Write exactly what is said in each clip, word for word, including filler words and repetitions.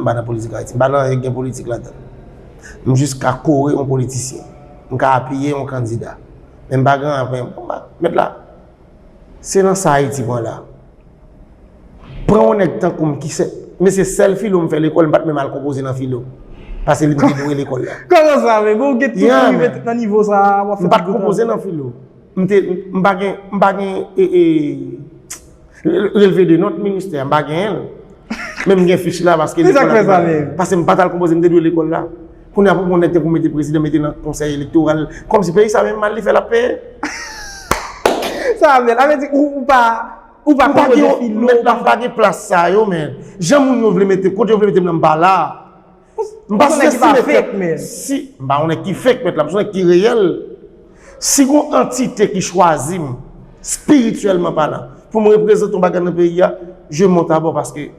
M pa nan politik Ayiti. M pa nan anyen ki gen politik ladan l. M jis ka kore yon politisyen. M ka apiye yon kandida. Men m pa gen anyen, bon, m pa, mèt la. Se nan sa Ayiti pran la. Pran yon nèg tankou m ki se, mesye, sèl filo m fè lekòl, m pa t menm al konpoze nan filo. Paske li m te dwe lekòl la. Kòman sa, men? Bon, ou gen tout ou rive nan nivo sa a, w ap fè tout tan. M pa t konpoze nan filo. M te, m pa gen, m pa gen, e, e, relve de nòt ministè, m pa genyen l. Men m gen fich la paske lekòl la te mal. Paske m pa t al konpoze, m te dwe lekòl la. Kounye a pou yon nèg te pou mete prezidan, mete nan konsèy elektoral. Kòmsi peyi sa menm mal li fè l ap peye. Sa bèl. Sa vle di ou, ou pa, ou pa konpoze filo, mèt la, m pa gen plas sa yo, men. Jan moun yo vle mete, kote yo vle mete m nan, m pa la. M pa sou estime fèt. Si, m pa yon nèg ki fake, mèt la, m se yon nèg ki reyèl. Si gon antite ki chwazi m, espirityèlman palan, pou m reprezante yon bagay nan peyi a, je monte à bord paske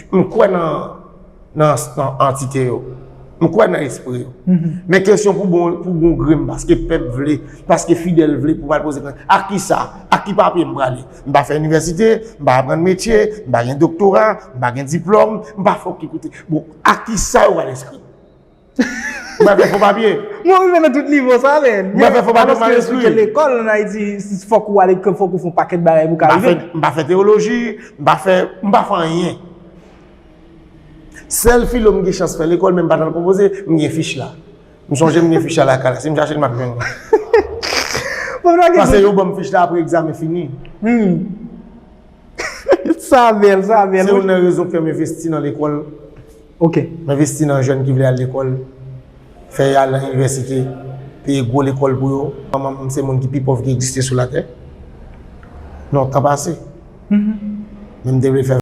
m kwè nan, nan, nan antite yo. M kwè nan espri yo. Men kesyon pou bon, pou bon grenn, paske pèp vle, paske Fidèl vle pou m al poze kandida. Ak kisa? Ak ki papye m prale? M pa fè inivèsite, m pa aprann metye, m pa gen doktora, m pa gen diplòm, m pa fè okenn kote. Bon, ak kisa yo pral enskri m? M pa fè fo papye. Mwen rive nan tout nivo sa, men. M pa fè fò pa de mal espri. Lekòl ann Ayiti, fòk ou ale, fòk ou fè yon pakèt bagay pou ka rive. M pa fè, m pa fè teyoloji, m pa fè, m pa fè anyen. Sèl filo m gen chans fè lekòl, men m pa t al konpoze, m gen fich la. M sonje m gen fich la lakay la. Si m chache l, m ap jwenn li. Paske yo ban m fich la apre egzamen fini. Sa bèl, sa bèl. Se youn nan rezon k fè m envesti nan lekòl. Ok. M envesti nan jèn ki vle al lekòl, fè y al nan inivèsite, peye gwo lekòl pou yo. Manman m se moun ki pi pòv ki egziste sou latè. Nan tan pase. Men m te vle fè